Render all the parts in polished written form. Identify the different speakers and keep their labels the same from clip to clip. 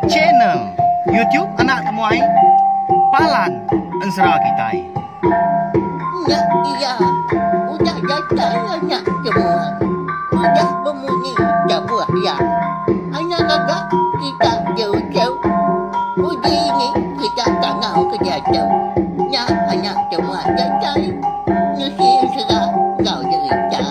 Speaker 1: Channel YouTube Anak Temuai Palan Ensera Kitai.
Speaker 2: Nya iya udah datai anak temuai udah bemunyi tabuh iya. Anak gaga kita jauh-jauh uji ni kita tangau ke diatu. Nya anak temuai datai nusi ensera enggau jerita.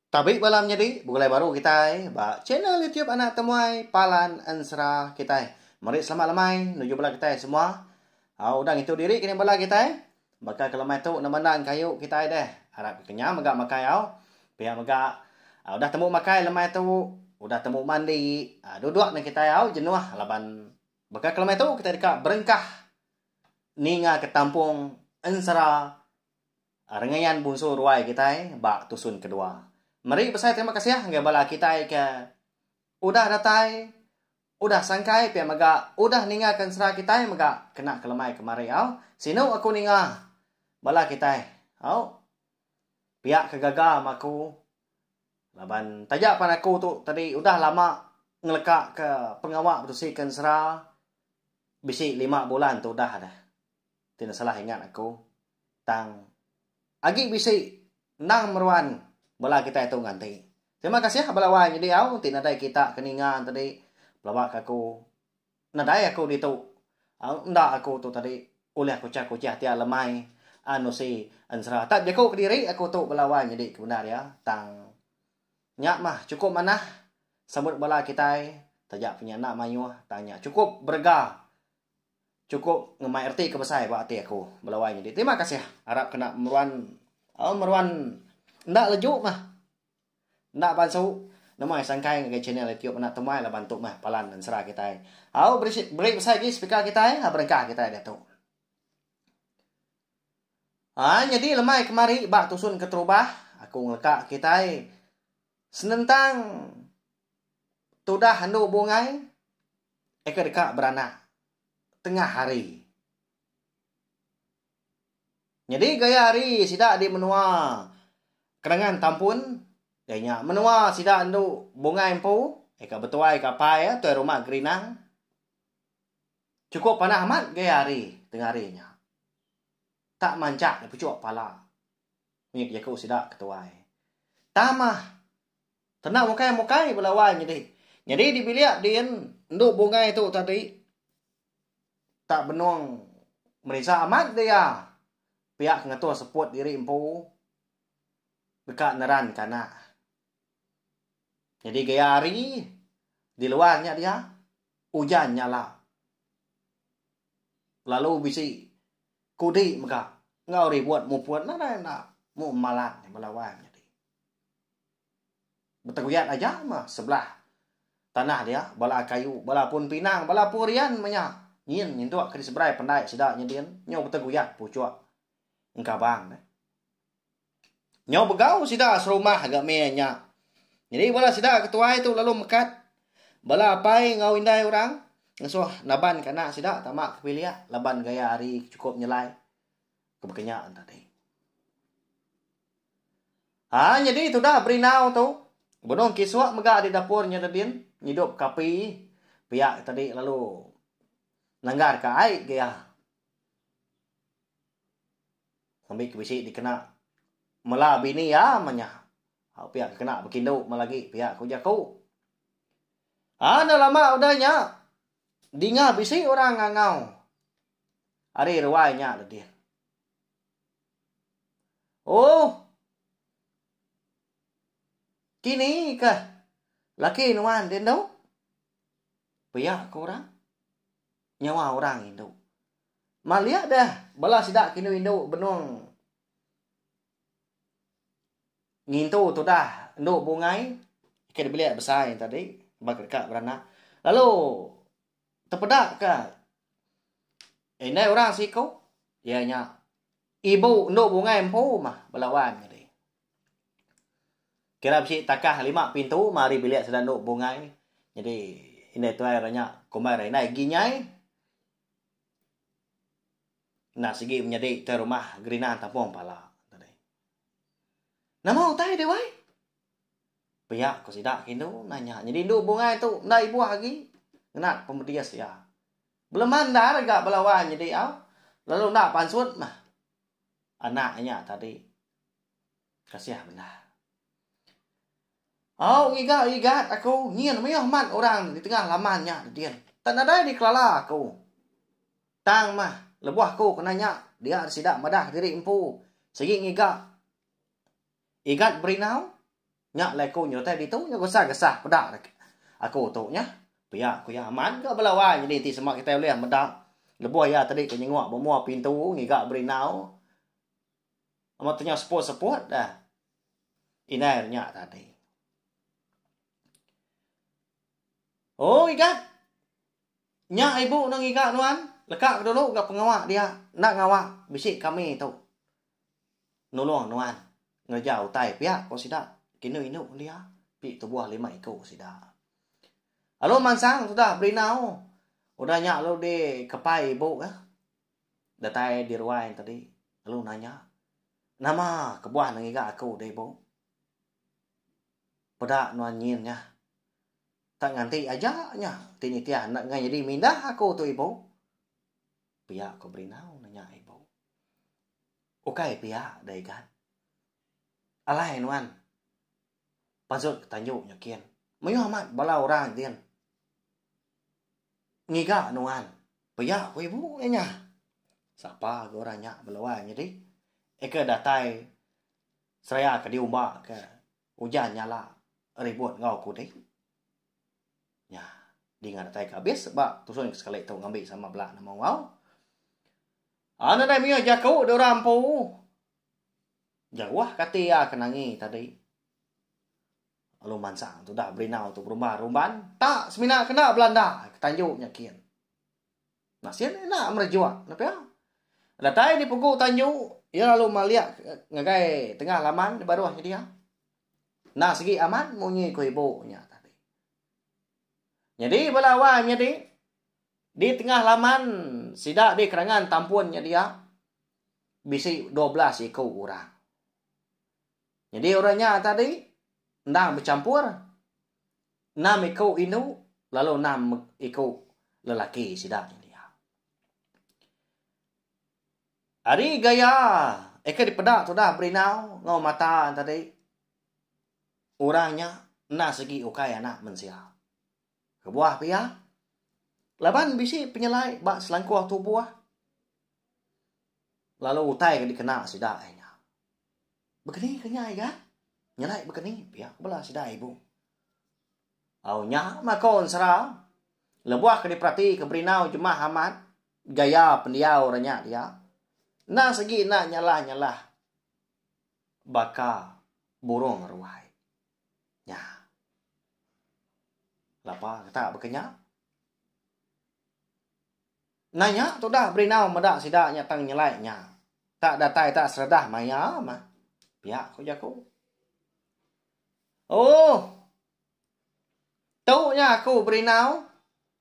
Speaker 1: Tabi bala menyadi, begulai baru kitai ba channel YouTube Anak Temuai Palan Ensera kitai. Meri selamat lemai nuju bala kitai semua. Au udah ngintu diri kini bala kitai. Baka ke lemai tu nama enda engkayu kitai deh. Arap ke kenyang mega makai au. Pia mega udah tembu makai lemai tu, udah tembu mandi, duduk neh kitai au jenuh laban baka ke lemai tu kitai deka berengkah ninga ke tampung ensera Rengayan Bunsu Ruai kitai ba tusun kedua. Meri besai terima kasih ngagai bala kitai ke udah datai, udah sangkai pia mega udah ninga ke ensera kitai mega kena ke lemai kemari au. Sinu aku ninga bala kitai au. Pia ke gaga me aku laban taja pan aku tu tadi udah lama ngeleka ke pengawa betusi ke ensera bisi lima bulan tu udah deh. Ti enda salah ingat aku. Tang agi bisi endang meruan bala kitai tu nganti. Terima kasih bala wai nyadi au ti nadai kita ke ninga tadi pelaba ke aku nadai aku ditu enda aku tu tadi ulih kuchah kuchah tiap lemai anusi ensera tak bejaku kediri aku tu bala wai nyadi ke bendar iya tang nya mah chukup manah sambut bala kitai taja punya enda mayuh tang nya chukup berega. Chukup ngemai erti ke besai ba ati aku belawai nyadi. Terima kasih. Arap kena meruan oh meruan enda leju mah. Enda bansu nemu ai sangkai ngagai channel YouTube anak temuai laban tu mah palan ensera kitai. Au beri beri besai agi speaker kitai berengkah kitai diatu. Ha nyadi lemai kemari ba tusun keterubah aku ngeleka kitai senentang tudah andu bungai Eka deka beranak tengah hari. Nyadi gaya hari sida di menua Kerangan Tampun iya nya menua sida endu Bungai empu eka betuai ka apai iya tuai rumah Gerinang. Chukup panah amat gaya hari tengah hari nya. Tak manchak ne puchuk pala munyi ke jaku sida ketuai. Tambah Kena mukai-mukai bala wai nyadi. Nyadi di bilik din endu bungai tu tadi tak benung merinsa amat dia pia ke ngetuh seput diri empu deka neran ke anak. Nyadi gaya hari di luar nya dia ujan nyala lalu bisi kudi mega enggau ribut muput nadai enda mu malat bala wai nyadi. Beteguyat aja mah sebelah tanah dia bala kayu bala pun pinang bala pun rian meh nya nyin nyentuk ke diseberai pendai sida nyedin nyau beteguyat puchuk engkabang deh. Nyau begau sida serumah ga mih nya. Nyadi bala sida ke tuai tu lalu mekat bala apai enggau indai orang ngasuh naban ke anak sida tama ke bilik laban gaya hari chukup nyelai ke baka nya tadi. Ha nyadi tudah berinau tu benung kisuk mega di dapur nya dedin ngidup ke api pia tadi lalu nanggar ke ai ge iya. Ngambi ke bisi dikena mela bini iya meh nya. Pia ke kena bekindu meh lagi pia ku jaku. Ha enda lama udah nya dinga bisi orang ngangau ari ruai nya dedin. Oh. Kini ke laki nuan ti endu? Pia ke orang. Nyawa orang indu. Malik deh bala sida ke indu-indu benung ngintu tudah endu bungai ke dibelik besai tadi ba ke deka beranak. Lalu tepeda ke indai orang siku iya nya Ibu endu bungai empu mah bala wan nyadi. Kira bisi takah lima pintu mah ari bilik sida endu bungai. Nyadi indai tuai ra nya kumbai ra indai ginyai. Enda sigi menyadi tuai rumah gerinang tampung pala tadi. Nama utai deh wai? Pia ku sida ke indu nanya. Nyadi indu bungai tu enda ibuh agi ngena pemedis iya. Beleman endar ga bala wang nyadi au lalu enda pansut mah anak nya tadi. Kasih bendar. Au ngiga igat aku nyin mayuh amat orang di tengah laman nya dedin. Tak nadai dikelala aku. Tang mah lebuh aku ke nanya dia sida madah diri empu sigi ngiga Igat Berinau nya alai aku nyertai ditu nya gesah-gesah peda aku tu nya. Pia ku iya amat ga bala wai nyadi enti sema kitai ulih meda lebuh iya tadi ke nyenguk ba mua pintu ngiga Berinau amat tu nya seput-seput dah indai nya tadi. Oh Igat nya ibu ne ngiga nuan leka ke dulu ga pengawa dia enda ngawa bisi kami tu. Nulung nuan ngereja utai pia ko sida ke indu-indu dia pi tubuh lima iku sida. Lalu mansang tudah berinau udah nya lalu di kepai ibu ka datai di ruai tadi lalu nanya nama kebuah ne ngiga aku deh ibu. Peda nuan nyin nya tak nganti aja nya ti nitih enda ngai nyadi mindah aku tu ibu. Pia ko berinau nanya ibu. Ukai pia deh igat. Alai nuan pansut ke tanju nya kin. Mayuh amat bala orang din ngiga nuan. Pia ku ibu iya nya. Sapa ga orang nya bala wai nyadi. Eka datai seraya ke diumba ke ujan nyala ribut enggau kudi. Nya dinga datai ke abis ba tusun ke sekali tu ngambi sama bela nama wau. Aa nadai mayuh jaku diorang empu. Jauh kati iya ke nangi tadi. Lalu mansang tudah berinau tu berumban-rumban tak semina kena belanda ke tanju nya kin. Nasin enda merejuk ne pia. Datai di pugu tanju iya lalu malik ngagai tengah laman di baruh nya dia. Enda sigi amat munyi ku ibu nya tadi. Nyadi bala wang nyadi Di tengah laman sida di kerangan tampun nya dia, bisi 12 iku orang. Nyadi orang nya tadi endang bechampur, enam iku indu lalu enam iku lelaki sida nya dia. Ari gaya eka dipeda tudah berinau enggau mata tadi, orang nya enda sigi ukai anak mensia. Kebuah pia, laban bisi penyelai ba selangkuh tubuh lalu utai ke dikena sida iya nya. Bekeni ke nya iga? Nyelai bekeni pia ku bala sida ibu. Au nya mah ko ensera lebuh ke diperati ke berinau jemah amat gaya pendiau orang nya dia. Enda segi enda nyalah-nyalah baka burung ruai. Nya. Lapa kita baka nya? Nanya tudah berinau meda sida nya tang nyelai nya. Tak datai tak seredah maya mah. Pia ku jaku. Oh. Tu nya aku berinau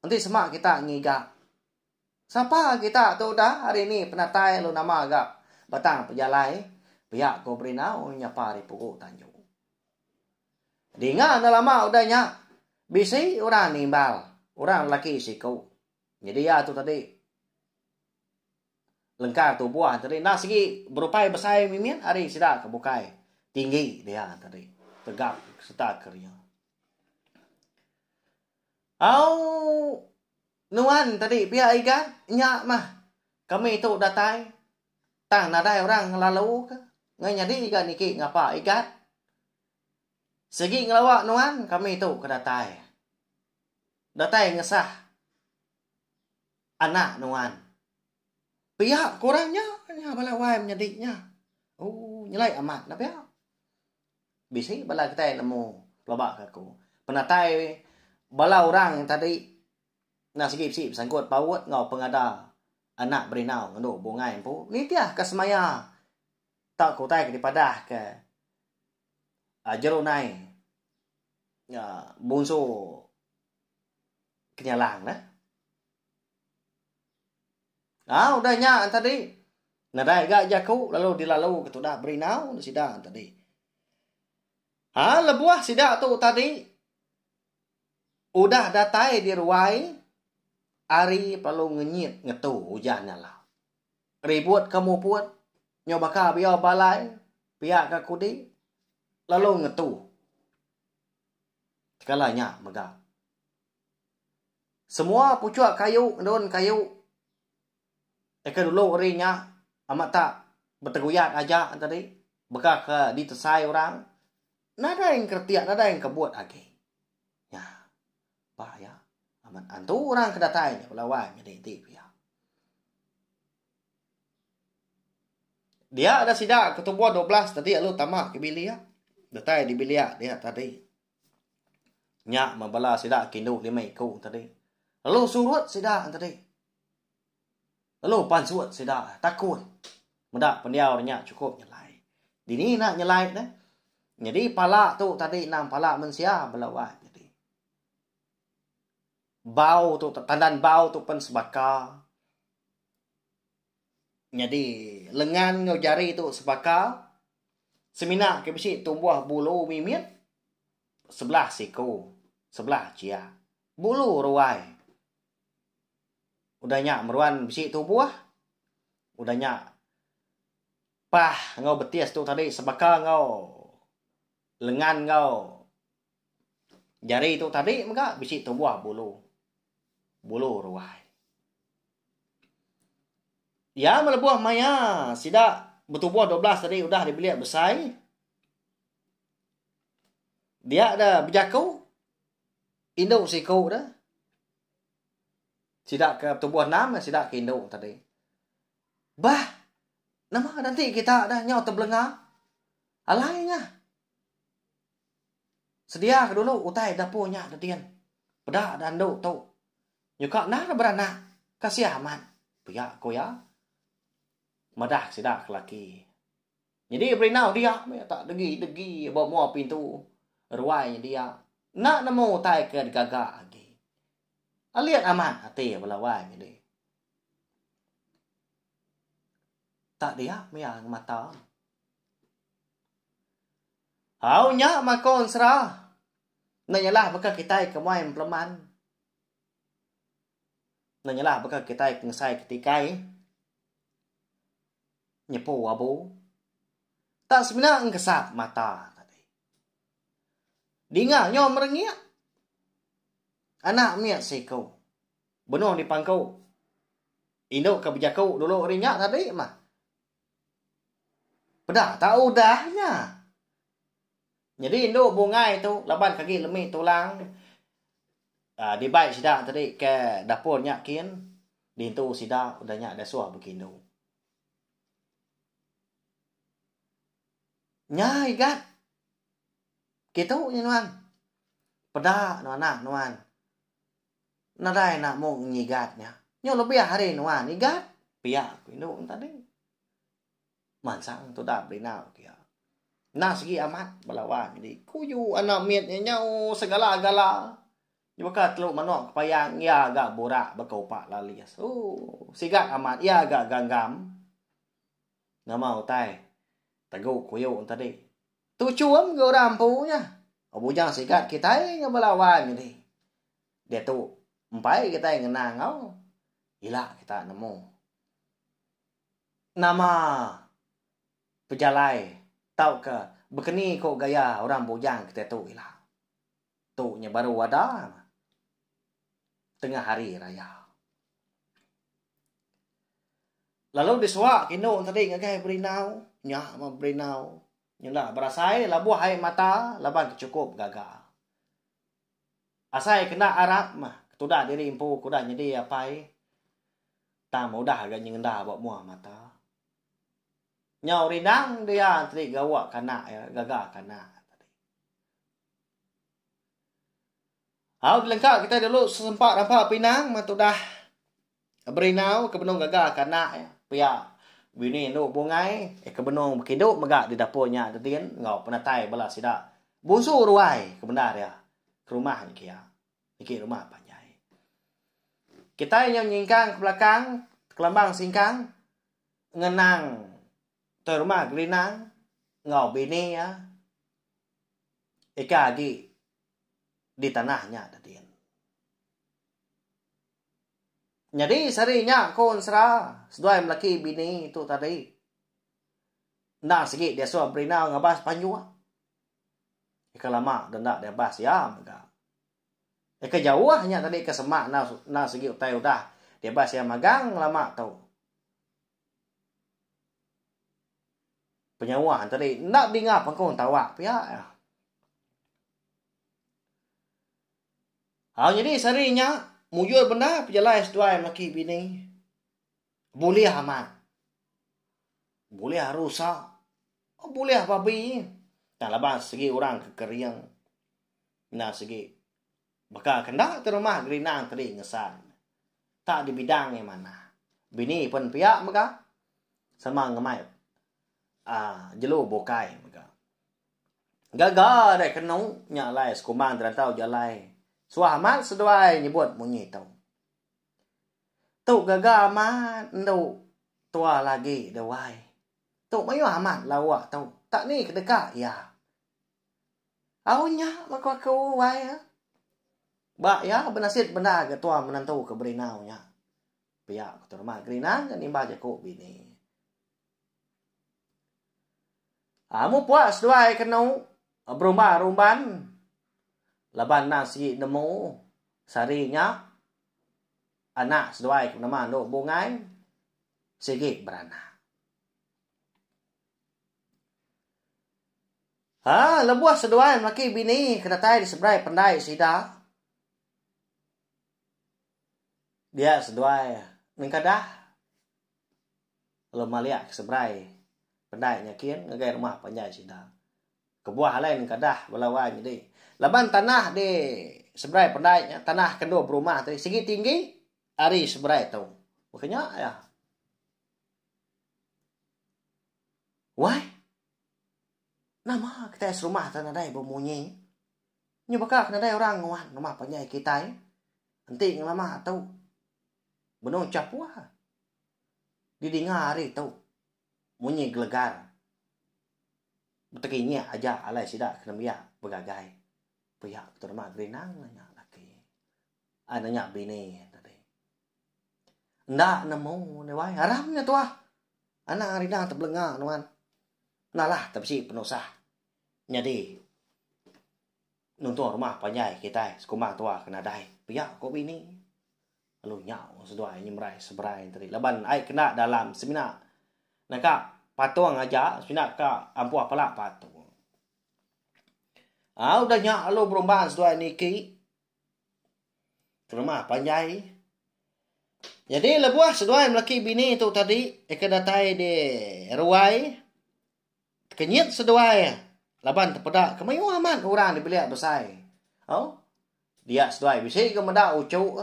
Speaker 1: enti sema kita ngiga. Sapa kita tu udah hari ni penatai lalu nama ga batang pejalai pia ko Berinau nyapa ari pugu tanju. Dinga enda lama udah nya bisi orang nimbal orang lelaki siku. Nyadi iya tu tadi lengkar tubuh tadi enda sigi berupai besai mimit ari sida ke bukai tinggi dia tadi tegap sereta kering. Au Nuan tadi pia igat nya mah kami tu datai tang nadai orang ngelalu ke ngai nyadi ga niki ngapa igat. Sigi ngelawa nuan kami tu ke datai. Datai ngesah anak nuan. Pia ku orang nya nya bala wai menyadi nya. Ooh nyelai amat ne pia. Bisi bala kitai nemu pelaba ke aku. Penatai bala orang tadi enda sigi bisi besangkut paut enggau pengada anak berinau ngendu bungai empu nitihka semaya tauka utai ke dipadahka Jerunai Bungsu Kenyalang neh. Au udah nya tadi nadai ga jaku lalu dilalu ke tudah berinau sida tadi. Ha lebuh sida tu tadi udah datai di ruai ari perlu ngenyit ngetu ujan nyala. Ribut ke muput nyau baka bia balai pia ka kudi lalu ngetu. Tekala nya mega. Semua puchuk kayu endun kayu Eka dulu ari nya amat tak beteguyat aja tadi baka ke ditesai orang nadai engkeretik nadai engkebut agi. Nya ba iya amat antu orang ke datai nya bala wai nyadi ti pia. Dia da sida ke tubuh 12 tadi lalu tama ke bilik datai di bilik dia tadi. Nya meh bala sida ke indu lima iku tadi. Lalu surut sida tadi. Lalu pansut sida takut meda pendiau nya chukup nyelai. Dini enda nyelai deh. Nyadi pala tu tadi endang pala mensia bala wai nyadi. Bau tu tandan bau tu pen sebaka. Nyadi lengan enggau jari tu sebaka semina ke bisi tumbuh bulu mimit sebelah siku sebelah chia. Bulu ruai. Udah nya meruan bisi tubuh. Udah nya pah enggau betis tu tadi sebaka enggau lengan enggau jari tu tadi mega bisi tubuh bulu. Bulu ruai. Iya melebuh maya sida betubuh 12 tadi udah di bilik besai. Dia da bejaku indu siku da. Sida ke betubuh enam sida ke indu tadi. Bah, nama nanti kita dah nyau tebelenga. Alai nya. Sedia ke dulu utai dapur nya dedin. Peda da endu tu. Nyuka endar beranak. Kasih amat. Pia ku iya. Madah sida ke laki. Nyadi berinau dia meh tak degi-degi ba mua pintu ruai nya dia. Enda nemu utai ke digaga agi. Alit amat ati bala wai nyadi. Tak dia meh iya ngemata. Au nya mako ensera. Enda nyalah baka kitai ke muai empeleman. Enda nyalah baka kitai ke ngesai ke tikai. Nyepu abu. Tak semina engkesap mata tadi. Dinga nyo merengik. Anak mit seiku. Benung dipangku. Indu ke bejaku dulu ari nya tadi mah. Peda tak udah nya. Nyadi indu bungai tu laban ke agi lemi tulang uhh dibai sida tadi ke dapur nya kin dintu sida udah nya dasuh bekindu. Nya igat. Kitu nya nuan. Peda nuan anak nuan. Nadai enda mung ngigat nya. Nyu lebih ari nuan igat pia ku indu ne tadi. Mansang tudah berinau kia. Enda sigi amat bala wang nyadi kuyu anak mit nya nyau segala-gala. Nya baka telu manok kepayang iya ga burak baka upa lalis. Ooh sigat amat iya ga ganggam. Nama utai tegu kuyu ne tadi. Tuchum ga orang empu nya. Bujang sigat kitai enggau bala wai nyadi. Diatu empai kitai ngenang enggau ila kita nemu. Nama pejalai tauka bekeni ko gaya orang bujang kitai tu ila. Tu nya baru ada tengah hari raya. Lalu disuak indu tadi ngagai Berinau, nya meh Berinau nyenda berasai labuh ai mata laban ke chukup gaga. Asai kena arap meh ketudah diri empu ke udah nyadi apai tang meh udah ga nyengenda ba mua mata. Nyau rindang dia tadi gawa kanak iya gaga kanak tadi. Au dilengka kitai dulu sesempa rampa pinang meh tudah Berinau ke benung gaga ke anak iya pia bini indu bungai ke benung bekindu mega di dapur nya dedin enggau penatai bala sida bunsu ruai ke bendar iya ke rumah nya kia niki rumah panjai. Kitai nyau nyingkang ke belakang kelambang singkang ngenang tuai rumah gelinang enggau bini iya. Ika agi di tanah nya tadin. Nyadi sehari nya ko ensera seduai melaki bini tu tadi endang sigi diasuh berinau ngabas panjuk. Ika lama deh enda diabas iya mega. Ika jauh nya tadi ke semak enda sigi utai udah diabas iya magang lama tu. Penyauh tadi enda dinga pangkung tawak pia iya. Au nyadi sehari nya mujur bendar pejalai seduai melaki bini. Bulih amat. Bulih rusa. Bulih babi. Tang laban segi orang ke kering. Enda segi baka ke enda ti rumah gerinang tadi ngesan. Tak dibidang iya manah. Bini pun pia mega sama ngemai aaa jelu bukai mega. Gaga deh kenu nya alai sekumbang terantau jalai. Suah amat seduai nyebut munyi tu. Tu gaga amat endu tua lagi deh wai. Tu mayuh amat lawa tu. Tak ni kedeka iya. Au nya meh ku aku wai. Ba iya benasit bendar ga tua menantu ke berinau nya. Pia ku tu rumah Gerinang ga nimbah jaku bini. Amu puak seduai kenu berumban rumban laban endang sigi nemu sehari nya anak seduai ke benama endu bungai sigi beranak. Haa lebuh seduai melaki bini ke datai di seberai pendai sida dia seduai nengkadah lalu maliak ke seberai pendai nya kin ngagai rumah panjai sida. Kebuah alai nengkadah bala wai nyadi laban tanah di seberai pendai nya tanah ke endur berumah tadi sigi tinggi ari seberai tu. Baka nya iya. Wai. Nama kitai serumah tu nadai bemunyi. Nyu baka ke nadai orang nguan rumah panjai kitai. Enti ngelama tu benung chapuh didinga ari tu munyi gelegar betekinyik aja alai sida ke nembiak begagai. Pia ku rumah gerinang nanya laki ai nanya bini tadi. Enda nemu ne wai aram nya tuah. Anang rinang tebelenga nuan. Nalah tebisi penusah nyadi nuntung rumah panjai kitai sekumbang tua ke nadai pia ko bini. Lalu nyau seduai nyemerai seberai tadi laban ai kena dalam semina naka patung aja semina ka ampuh pala patung. Au udah nya lalu berumban seduai niki Ke rumah panjai. Nyadi lebuh seduai melaki bini tu tadi ke datai di ruai tekenyit seduai laban tepeda ke mayuh amat orang di bilik besai. Au dia seduai bisi ke meda uchu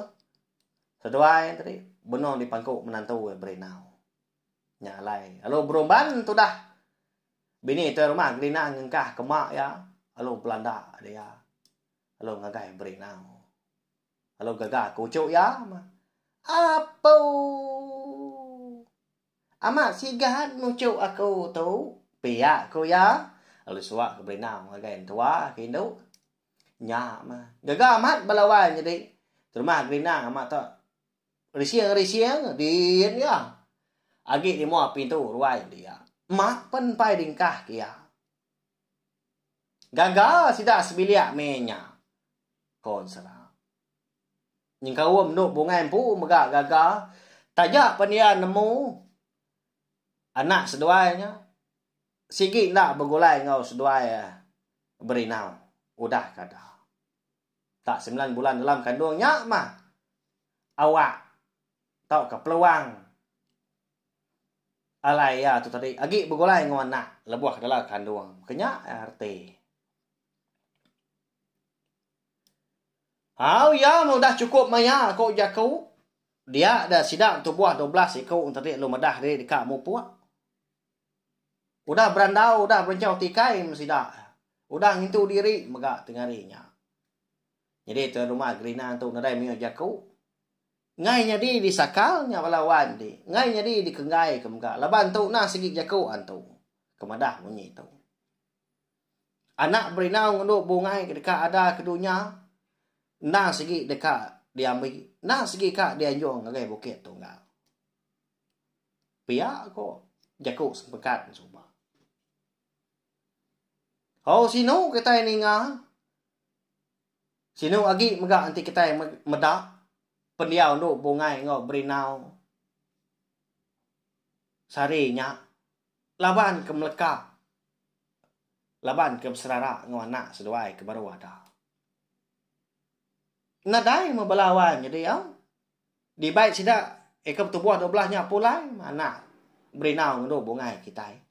Speaker 1: seduai tadi benung dipangku menantu berinau. Nya alai lalu berumban tudah bini tuai rumah Gelina ngengkah ke mak iya lalu belanda dia. Lalu ngagai berinau. Lalu gaga ke uchu iya. Apu! Amat sigat nuchu aku tu. Pia ku iya. Lalu suak ke berinau ngagai entua ke indu. Nya mah. Gaga amat bala wai nyadi. Terumah gerinang amat tu. Rising-rising din iya. Agi di mua pintu ruai dia. Mak pen empai dingkah ke iya. Gaga sida sebilik meh nya, ko Ensera. Nyengkaum endu bungai empu mega gaga taja pen iya nemu anak seduai nya sigi enda begulai enggau seduai berinau udah kada. Tak semilan bulan dalam kandung nya mah awak tauka peluang Alai iya tu tadi agi begulai enggau anak lebuh dalam kandung. Ke nya reti. Au iya meh udah chukup maya ku jaku dia da sida tubuh 12 iku tadi lalu madah diri deka mupuk. Udah berandau udah berenchau tikai meh sida. Udah ngintu diri mega tengari nya. Nyadi tuan rumah Gerinang tu nadai mayuh jaku. Enggai nyadi disakal nya bala wan ti. Enggai nyadi dikenggai ke mega laban tu nah sigi jaku antu ke madah munyi tu. Anak Berinau ngendu bungai ke deka ada ke dunya endang sigi deka diambi, endang sigi ka dianjung ngagai Bukit Tunggal. Pia ko jaku sempekat suba. Oh sinu kitai ninga. Sinu agi mega enti kitai meda pendiau endu bungai enggau Berinau sehari nya laban ke meleka laban ke beserara enggau anak seduai ke baru ada. Nadai meh bala wang nyadi au. Dibai sida eka betubuh 12 nya pulai meh anak Berinau ngendu bungai kitai.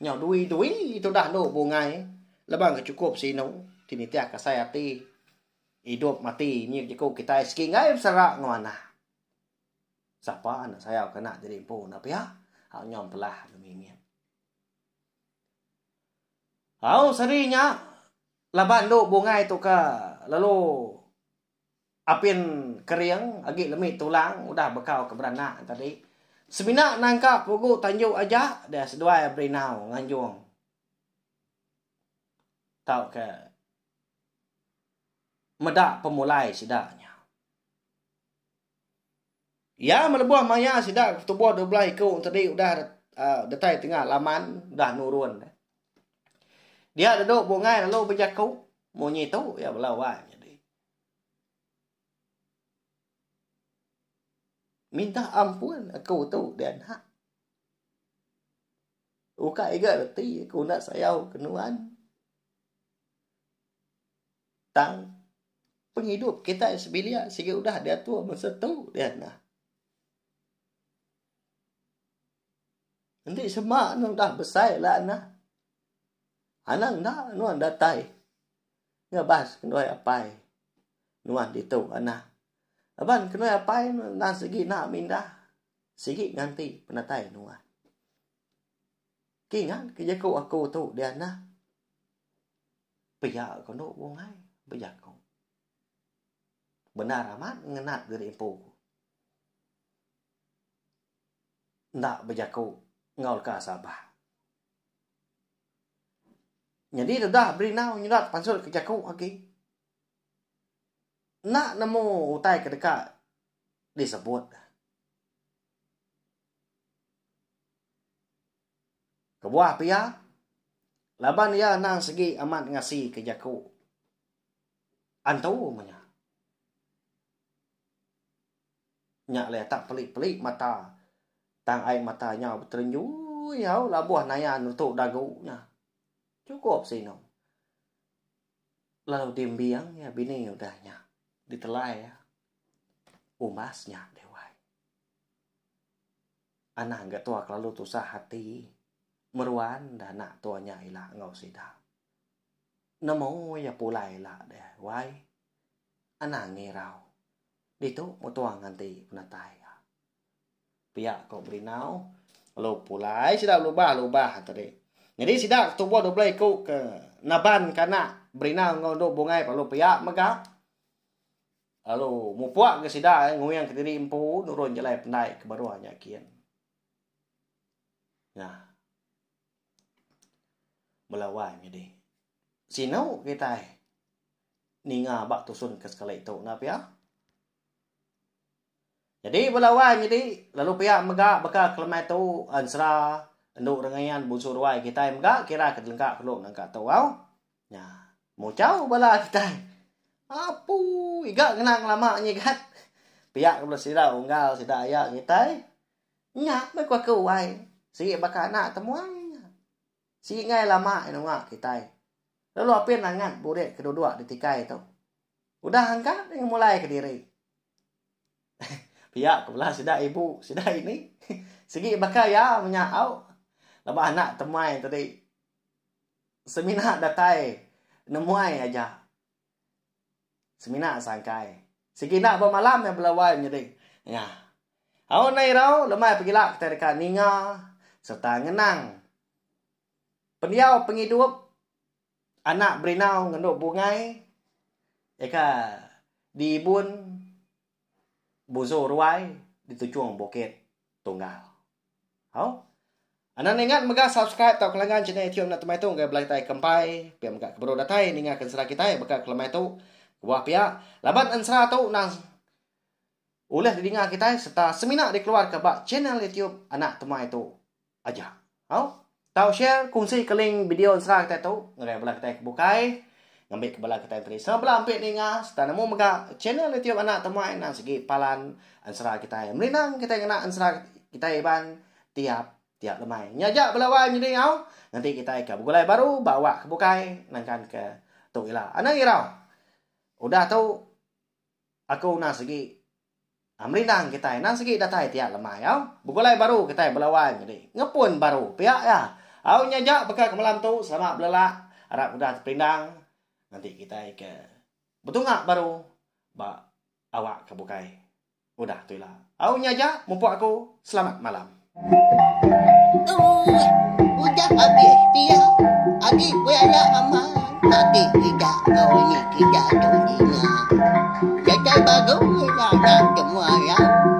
Speaker 1: Nyau dui-dui tudah endu bungai leban ke chukup sinu ti nitih kasai ati idup mati nyi jeku kitai sigi enggai beserak enggau anak. Sapa anak sayau ke anak diri empu enda pia au nyau empelah anu mimit. Au sehari nya laban endu bungai tu ke lalu Apin kering agi lemi tulang udah bekau ke beranak tadi. Semina nangka pugu tanju aja deh seduai berinau nganjung tauka meda pemulai sida nya. Iya melebuh maya sida tubuh 12 iku tadi udah datai tengah laman udah nurun. Dia duduk bungai lalu bejaku munyi tu iya bela wai nyadi. Minta ampun aku tu dia anak. Ukai ga reti aku enda sayau ke nuan. Tang pengidup kitai sebilik sigi udah diatur masa tu dia anak. Enti sema ne udah besai la anak. Anang enda nuan datai ngabas kenduai apai nuan ditu anak. Laban kenduai apai nuan endang sigi enda mindah sigi nganti penatai nuan. Kingat ke jaku aku tu dia anak. Pia ko endo bungai bejaku. Bendar amat ngenat diri empu. Enda bejaku enggau leka sabah. Nyadi dedah berinau nyurat pansut ke jaku agi. Enda nemu utai ke deka disebut. Kebuah pia, laban iya endang sigi amat ngasi ke jaku antu menya. Nya alai tak pelik-pelik mata tang ai mata nyau beterenjui au labuh naya nutu dagu nya. Chukup sinu. Lalu diembing iya bini udah nya ditelai iya umbas nya deh wai. Anang ga tua kelalu tusah ati meruan da anak tua nya ila enggau sida. Nemu iya pulai ila deh wai. Anang ngirau. Ditu mutuang nganti penatai iya. Pia ko Berinau lalu pulai sida belubah-lubah tadi. Nyadi sida ketubuh 12 iku ke naban ke anak Berinau enggau endu Bungai lalu pia mega lalu mupuk ke sida nguing kediri empu nurun jalai pendai ke baruh nya kin. Nya. Bela wai nyadi. Sinu kitai. Ninga ba tusun ke sekali tu enda pia. Nyadi bala wai nyadi lalu pia mega baka kelemai tu ensera endu rengayan bunsu ruai kitai mega kira ke dilengka kelu nangka tu au. Nya muchau bala kitai. Apu iga ngena ngelama nyigat. Pia ke bala sida unggal sida aya kitai. Nya meh ku aku wai sigi baka anak temuai nya. Sigi enggai lama nunga kitai. Lalu apin angat burik ke duduk di tikai tu. Udah angkat iya ngemulai ke diri. Pia ke bala sida ibu, sida ini. Sigi baka iya menya au. Laban anak temuai tadi semina datai nemuai aja. Semina sangkai. Sigi enda bemalam iya bala wai menyadi. Nya. Au enda irau lemai pegila kitai deka ninga sereta ngenang Pendiau pengidup anak berinau ngendu bungai ika diibun buzu ruai dituchung bukit tunggal. Au. Anang ingat mega subscribe tauka langgan channel YouTube enda temai tu ngagai bala kitai ke empai pia mega ke baru datai ninga ke ensera kitai baka ke lemai tu. Kebuah pia laban ensera tu endang ulih didinga kitai sereta semina dikeluarka ba channel YouTube anak temai tu aja. Au tau share kongsi ke link video ensera kitai tu ngagai bala kitai ke bukai ngambi ke bala kitai enteri sama bala ampit ninga sereta nemu mega channel YouTube anak temai endang sigi palan ensera kitai. Merindang kitai ngena ensera kitai Iban tiap tiap lemai. Nya aja bala wai nyadi au nganti kitai ke begulai baru ba awak ke bukai nangkan ke tu ila. Anang irau. Udah tu aku endang sigi merindang kitai endang sigi datai tiap lemai au. Begulai baru kitai bala wai nyadi ngepun baru pia iya. Au nya aja baka ke malam tu selamat belelak arap udah teperindang nganti kitai ke betunga baru ba awak ke bukai. Udah tu ila. Au nya aja mupuk aku. Selamat malam.
Speaker 2: Ooh udah abis pia agi berayak amat agi kita enggau ini kita tu dinga. Datai baru ila anak temuai.